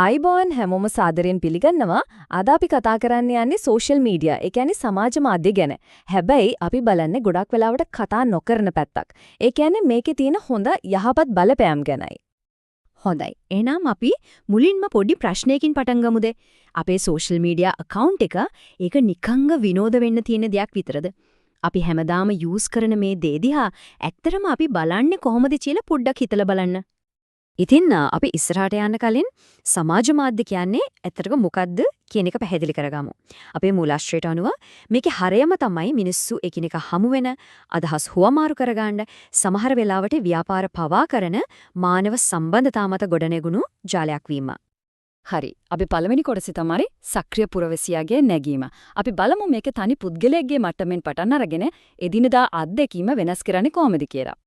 ආයුබෝවන් හැමෝම සාදරයෙන් පිළිගන්නවා. අද අපි කතා කරන්න යන්නේ සෝෂල් මීඩියා, ඒ කියන්නේ සමාජ මාධ්‍ය ගැන. හැබැයි අපි බලන්නේ ගොඩක් වෙලාවට කතා නොකරන පැත්තක්. ඒ කියන්නේ මේකේ තියෙන හොඳ යහපත් බලපෑම් ගැනයි. හොඳයි. එහෙනම් අපි මුලින්ම පොඩි ප්‍රශ්නයකින් පටන් ගමුද? අපේ සෝෂල් මීඩියා ඇකවුන්ට් එක ඒක නිකංග විනෝද වෙන්න තියෙන දෙයක් විතරද? අපි හැමදාම යූස් කරන මේ දේ දිහා ඇත්තටම අපි බලන්නේ කොහොමද කියලා පොඩ්ඩක් හිතලා බලන්න. ඉතින් අපි ඉස්සරහට යන්න කලින් සමාජ මාධ්‍ය කියන්නේ ඇත්තටම මොකද්ද කියන එක පැහැදිලි කරගමු. අපේ මූලාශ්‍රයට අනුව මේකේ හරයම තමයි මිනිස්සු එකිනෙක හමු වෙන, අදහස් හුවමාරු කරගන්න, සමහර වෙලාවට ව්‍යාපාර පවා කරන මානව සම්බන්ධතා මත ගොඩනැගුණු ජාලයක් වීම. හරි. අපි පළවෙනි කොටසේ තමයි සක්‍රිය පුරවැසියාගේ නැගීම. අපි බලමු මේක තනි පුද්ගලයෙක්ගේ මට්ටමින් පටන් අරගෙන එදිනදා අත්දැකීම වෙනස් කරන්නේ කොහොමද කියලා.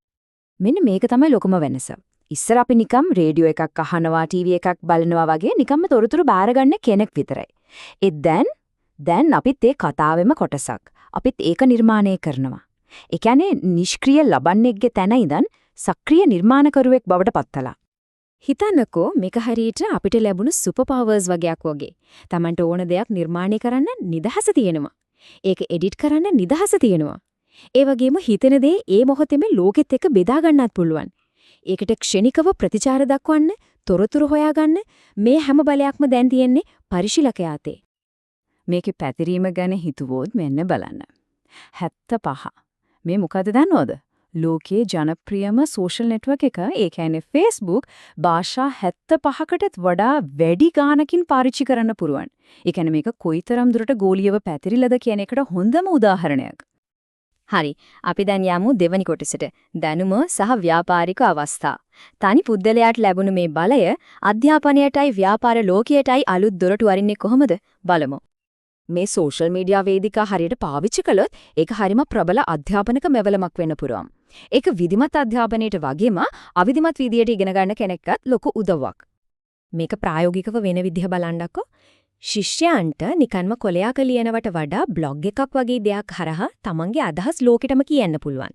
මෙන්න මේක තමයි ලොකුම වෙනස. ඉස්සර අපි නිකම් රේඩියෝ එකක් අහනවා, ටීවී එකක් බලනවා වගේ නිකම්ම තොරතුරු බාර ගන්න කෙනෙක් විතරයි. ඒත් දැන් දැන් අපිත් ඒ කතාවෙම කොටසක්. අපිත් ඒක නිර්මාණය කරනවා. ඒ කියන්නේ නිෂ්ක්‍රිය ලබන්නෙක්ගේ තැන ඉඳන් සක්‍රිය නිර්මාණකරුවෙක් බවට පත් වෙලා. හිතන්නකෝ, මේක හරියට අපිට ලැබුණු සුපර් පවර්ස් වගේක් වගේ. තමන්ට ඕන දෙයක් නිර්මාණය කරන්න නිදහස තියෙනවා. ඒක එඩිට් කරන්න නිදහස තියෙනවා. ඒ වගේම හිතෙන දේ ඒ මොහොතේම ලෝකෙත් එක්ක බෙදා ගන්නත් පුළුවන්. ඒකට ක්ෂණිකව ප්‍රතිචාර දක්වන්න, තොරතුරු හොයාගන්න මේ හැම බලයක්ම දැන් තියෙන්නේ පරිශීලකයා අතේ. මේකේ පැතිරීම ගැන හිතුවොත් මෙන්න බලන්න. 75. මේ මොකද දන්නවද? ලෝකයේ ජනප්‍රියම සෝෂල් නෙට්වර්ක් එක, ඒ කියන්නේ Facebook, භාෂා 75කටත් වඩා වැඩි ගානකින් පාවිච්චි කරන්න පුළුවන්. ඒ කියන්නේ මේක කොයිතරම් දුරට ගෝලීයව පැතිරිලාද කියන එකට හොඳම උදාහරණයක්. හරි. අපි දැන් යමු දෙවනි කොටසට. දැනුම සහ ව්‍යාපාරික අවස්ථා. තනි පුද්ගලයාට ලැබුණු මේ බලය අධ්‍යාපනයටයි ව්‍යාපාර ලෝකයටයි අලුත් දොරටු අරින්නේ කොහොමද? බලමු. මේ සෝෂල් මීඩියා වේදිකා හරියට පාවිච්චි කළොත් ඒක හරිම ප්‍රබල අධ්‍යාපනික මෙවලමක් වෙන්න පුළුවන්. ඒක විධිමත් අධ්‍යාපනයට වගේම අවිධිමත් විදියට ඉගෙන ගන්න කෙනෙක්ටත් ලොකු උදව්වක්. මේක ප්‍රායෝගිකව වෙන විදිහ බලන්නකෝ. ශිෂ්‍යයන්ට නිකන්ම කොලයක් ලියනවට වඩා බ්ලොග් එකක් වගේ දෙයක් හරහා තමන්ගේ අදහස් ලෝකෙටම කියන්න පුළුවන්.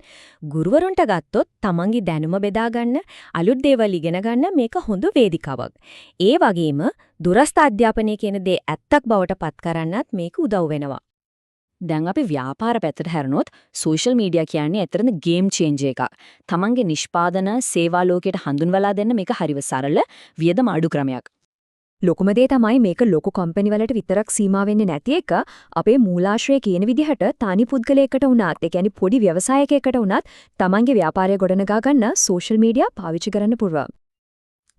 ගුරුවරුන්ට ගත්තොත් තමන්ගේ දැනුම බෙදා ගන්න, අලුත් දේවල් ඉගෙන ගන්න මේක හොඳ වේදිකාවක්. ඒ වගේම දුරස්ථ අධ්‍යාපනය කියන දේ ඇත්තක් බවට පත් කරන්නත් මේක උදව් වෙනවා. දැන් අපි ව්‍යාපාර පැත්තට හැරුණොත්, සෝෂල් මීඩියා කියන්නේ ඇත්තටම ගේම් චේන්ජර් එකක්. තමන්ගේ නිෂ්පාදන සේවා ලෝකයට හඳුන්වලා දෙන්න මේක හරිව සරල, වියදම අඩු ක්‍රමයක්. ලොකුම දේ තමයි මේක ලොකු කම්පැනි වලට විතරක් සීමා වෙන්නේ නැති එක. අපේ මූලාශ්‍රය කියන විදිහට තනි පුද්ගලයෙකුට වුණත්, ඒ කියන්නේ පොඩි ව්‍යවසායකයෙකුට වුණත් තමන්ගේ ව්‍යාපාරය ගොඩනගා ගන්න සෝෂල් මීඩියා පාවිච්චි කරන්න පුළුවන්.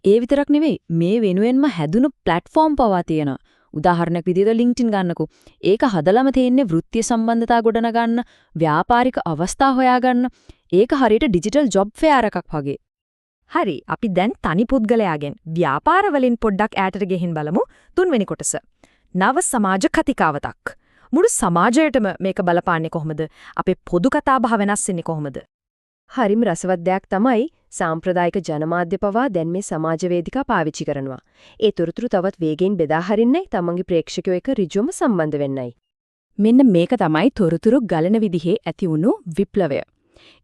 ඒ විතරක් නෙවෙයි, මේ වෙනුවෙන්ම හැදුණු ප්ලැට්ෆෝම් පවා තියෙනවා. උදාහරණයක් විදිහට LinkedIn ගන්නකෝ. ඒක හදලම තියෙන්නේ වෘත්තීය සම්බන්ධතා ගොඩනගන්න, ව්‍යාපාරික අවස්ථා හොයාගන්න. ඒක හරියට ඩිජිටල් ජොබ් ෆෙයාර් එකක් වගේ. හරි, අපි දැන් තනි පුද්ගලයාගෙන් ව්‍යාපාර වලින් පොඩ්ඩක් ඈතට ගිහින් බලමු තුන්වෙනි කොටස. නව සමාජ කතිකාවතක්. මුළු සමාජයටම මේක බලපාන්නේ කොහොමද? අපේ පොදු කතාබහ වෙනස් වෙන්නේ කොහොමද? හරිම රසවත් දෙයක් තමයි, සාම්ප්‍රදායික ජනමාධ්‍ය පවා දැන් මේ සමාජ වේදිකා පාවිච්චි කරනවා. ඒ තොරතුරු තවත් වේගයෙන් බෙදා හරින්නයි, තමන්ගේ ප්‍රේක්ෂකයෝ එක්ක ඍජුවම සම්බන්ධ වෙන්නයි. මෙන්න මේක තමයි තොරතුරු ගලන විදිහේ ඇති වුණු විප්ලවය.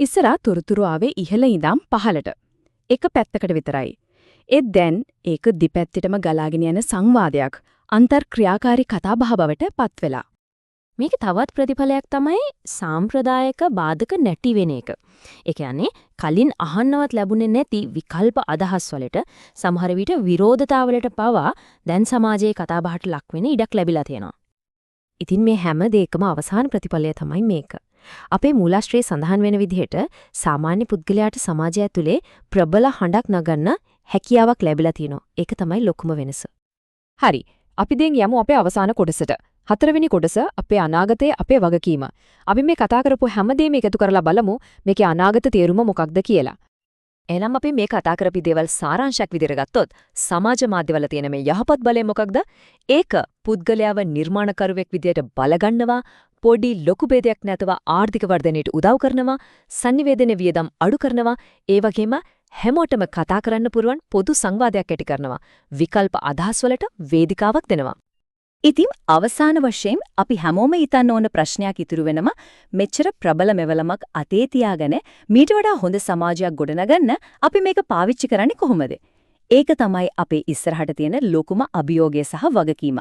ඉස්සර තොරතුරු ආවේ ඉහළ ඉඳන් පහළට. එක පැත්තකට විතරයි. ඒත් දැන් ඒක දෙපැත්තටම ගලාගෙන යන සංවාදයක්, අන්තර්ක්‍රියාකාරී කතාබහ බවට පත් වෙලා. මේක තවත් ප්‍රතිඵලයක් තමයි සාම්ප්‍රදායික බාධක නැති වෙන එක. ඒ කියන්නේ කලින් අහන්නවත් ලැබුණේ නැති විකල්ප අදහස් වලට, සමහර විට විරෝධතාවලට පවා දැන් සමාජයේ කතාබහට ලක් වෙන ඉඩක් ලැබිලා තියෙනවා. ඉතින් මේ හැම දෙයකම අවසාන ප්‍රතිඵලය තමයි මේක. අපේ මූලාශ්‍රයේ සඳහන් වෙන විදිහට සාමාන්‍ය පුද්ගලයාට සමාජය ඇතුලේ ප්‍රබල හඬක් නගන්න හැකියාවක් ලැබිලා තියෙනවා. ඒක තමයි ලොකුම වෙනස. හරි. අපි දැන් යමු අපේ අවසාන කොටසට. හතරවෙනි කොටස, අපේ අනාගතය අපේ වගකීම. අපි මේ කතා කරපු හැමදේම එකතු කරලා බලමු මේකේ අනාගත තේරුම මොකක්ද කියලා. එහෙනම් අපි මේ කතා කරපු දේවල් සාරාංශයක් විදිහට ගත්තොත්, සමාජ මාධ්‍යවල තියෙන මේ යහපත් බලය මොකක්ද? ඒක පුද්ගලයාව නිර්මාණකරුවෙක් විදිහට බලගන්නවා, පොඩි ලොකු භේදයක් නැතුව ආර්ථික වර්ධනයට උදව් කරනවා, සන්නිවේදන වියදම් අඩු කරනවා, ඒ වගේම හැමෝටම කතා කරන්න පුළුවන් පොදු සංවාදයක් ඇති කරනවා. විකල්ප අදහස් වලට වේදිකාවක් දෙනවා. ඉතින් අවසාන වශයෙන් අපි හැමෝම හිතන්න ඕන ප්‍රශ්නයක් ඉතුරු වෙනම, මෙච්චර ප්‍රබල මෙවලමක් අතේ තියාගෙන මීට වඩා හොඳ සමාජයක් ගොඩනගන්න අපි මේක පාවිච්චි කරන්නේ කොහොමද? ඒක තමයි අපේ ඉස්සරහට තියෙන ලොකුම අභියෝගය සහ වගකීම.